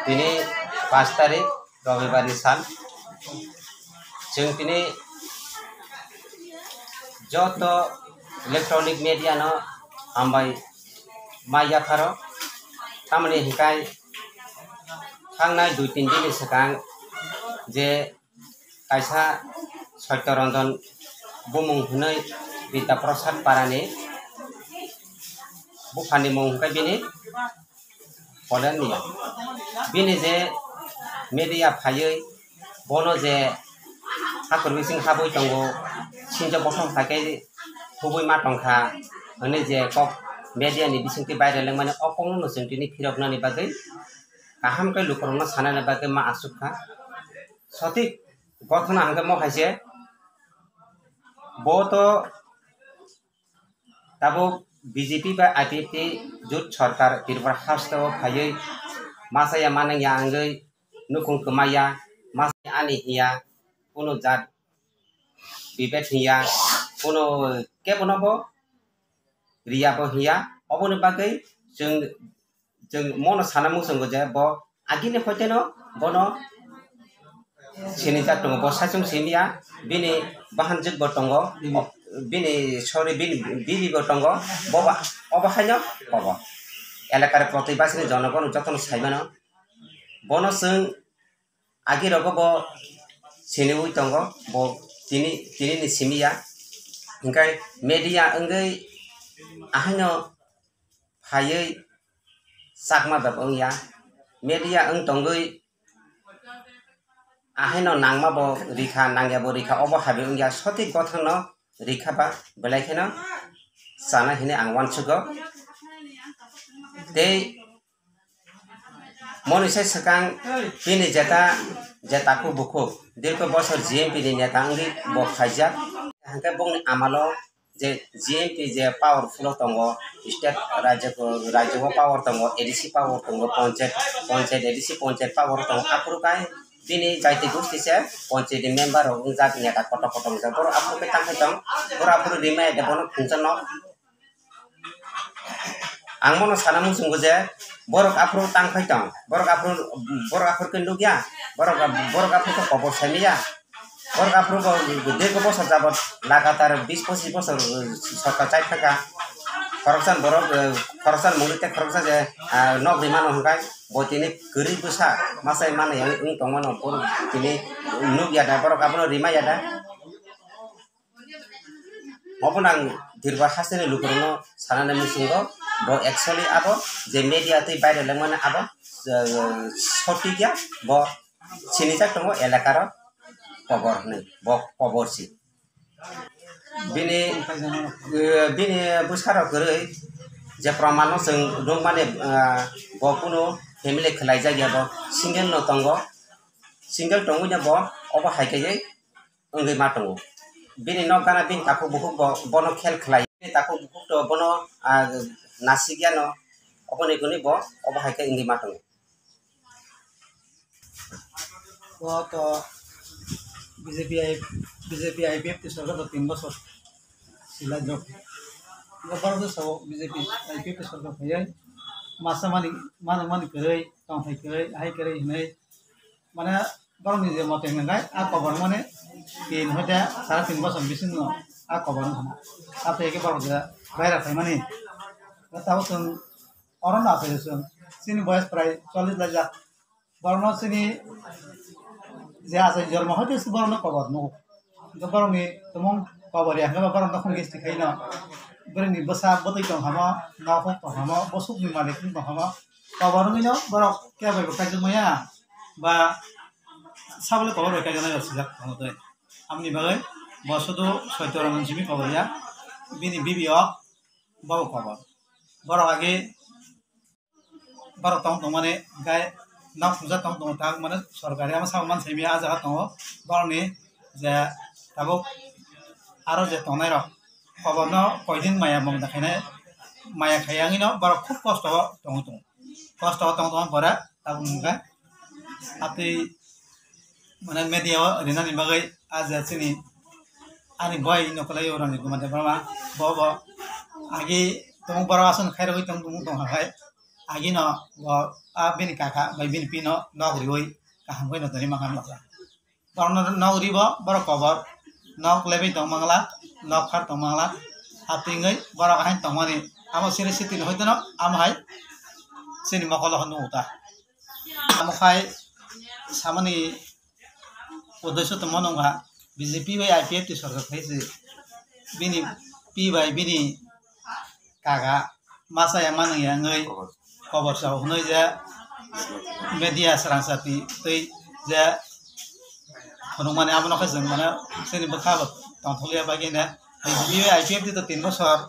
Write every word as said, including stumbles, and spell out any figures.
Tini pash tarik, robibar ni sal. Chwng tini joto electronic media no hambai ma yapharo. Tamoni hinkhe thangnai dui tin din ni swkang je kaisa Satya Ranjan bumung hwnwi Bidya Prasad Parani buphani mung hwnkhe bini Polen Miya. Bini je media phaiwi bono je hakur bising habwi tongo, sinjo bosong hai khe hubui ma tongkha hwnwi je kok media ni bisingtwi viral wngmani o kokno no chwng tini phiroknani bagwi kaham khe lukurokno sanani bagwi ma aswk kha. Sothik gothona hwnkhe mo hai se bo to tabuk B J P bai I P F T jut sorkar Tripura hasteo phaiwi masa ya manang ya wngwi nukhung kwmai ya, masa ani hiya, kunu jat bibet hiya, kunu kebono bo riya bo hiya. Oboni bagwi chwng chwng mono sana muchungo je bo agini hoiteno bono sinijak tongo, bo saichung simiya, bini bahanjwk bo tongo, bini sorry, bini bibi bo tongo, bo ba, obo haino kobo. Elakar protibasini jonogon jotono saimano, bono chwng agi rogo bo siniwi tongo, bo tini, tini ni simiya, hinkhe media wngwi ahaino phaiwi chakma bebak wngya. Media wng tongwi ahaino nangma bo rikha, nangya bo rikha, obo habi wngya. Sothik gothano rikha ba belai kheno chana hinwi ang uansugo. Tei moni sai swkang bini jeta je takhuk bukhuk dirgho bosor G M P ni neta wngwi bo khaijak. Hwnkhe bongni amalo je G M P je powerful o tongo, state rajyo, rajyo o power tongo, A D C power tongo, ponchayat, ponchayat, A D C ponchayat power o tongo, aphuru kai bini jaiti gosti se ponchayat ni member rok wngjak, neta kotor kotor wngjak, borok aphuru khe tangkhai tong, borok aphuru rimai de bono khungsa nok. Ang bono sana muchungo je borok aphuru tangkhai tong, borok aphuru, borok aphuru khe nukya, borok, borok aphuru khe kobor saimaya. Borok aphuru bo dirgho bosor jabot lagatar bis pochis bosor sorkar chai thaka. Khoroksa borok, eh, khoroksa mungwi tei khoroksa je, ah, nok rimano hwnkhai bo tini kwrwi bwsa masa mano yang wng tongmano, borok tini nukya da, borok abono rimaya da. Obono ang Tripura hasteni lukurokno sanani muchungo, bo actually abo je media twi viral wngmani abo, eh, sotik ya, bo sinijak tongo elakaro kobor hinwi, bo kobor si. Bini, eh, bini bwsarok kwrwi je proman no chwng nukmani, eh, bo kunu family khwlaijak ya, bo single no tongo, single tongwi no bo obo hai khe wngwi ma tongo. Bini nok gana bini takhuk bukhuk bo bono khel khlai. Bini takhuk bukhuk to bono, ah, nasik yano. Oboni hwnwi bo obo hai khe wngwi ma tongo. Bo to B J P I, B J P I P F T sorkar to tin bosor sila jok. Bo Bharat desh o B J P I P F T sorkar phaiwi masa mani, mano mani kwrwi, tongthai kwrwi, hai kwrwi hinwi mane borokni je mote hwnkhai a kobor mane tin hoite sare tin bosor bisingo a kobor wngkha. Abo hai khe borok je baira phaimani. Tabuk chwng oro no achai chwng chini boyes prai chollish laijak. Borokno chini je achai jormo hoite se borokno kobor nugo. Hwnkhe borokni tumung kobor ya hwnkhe borokno khung gesti khaino. Borokni bwsa bwtwi tong hamo, nokhung tong hamo, bwswkni malik wng tong hamo. Kobor wngwino borok kebo bai bo kaijakmaya ba sabole kobor bai kaijaknai rok sijak tongo tei. Aboni bagwi bo sudu Soito Ranjan simi kobor ya, bini bibi o bo kobor. Borok age borok tong tongmani hwnkhe nok thumsa tong tongo, tak mane sorkari ama sabo man simi ah jaga tongo. Borokni je tabuk aro je tongnai rok koborno koidin maya mungda khainai, maya khaiya wngwino borok khub kosto o tongwi tongo. Kosto o tong tongma pore tabuk hwnkhe atwi mane media o rinani bagwi ah je chini ani boi nokolai o Ranjit Kumar Debbarma bo bo agi tongo, borok aswk khairogwi tong tong tong hai. agino bo a bini kaka bai bini pino nok riwi kaham khe no toni mangan nokha. Borokno nok ribo borok kobor, nok lebwi tong mangla, nok phar tong mangla, haptingwi borok ahai tongmani amo siri sitini hoitono amo hai chini mokolo nugo ta. Amo khai samani uddesho tongma nungkha B J P bai I P F T sorkar khaisi bini pi bai bini kaga masa ya manung ya wngwi kobor sao hwnwi je media srangsa twi twi je phunukmani abono khe chwng mane chini bwkha bo tongthokya bagwi ne B J P bai I P F T to tin bosor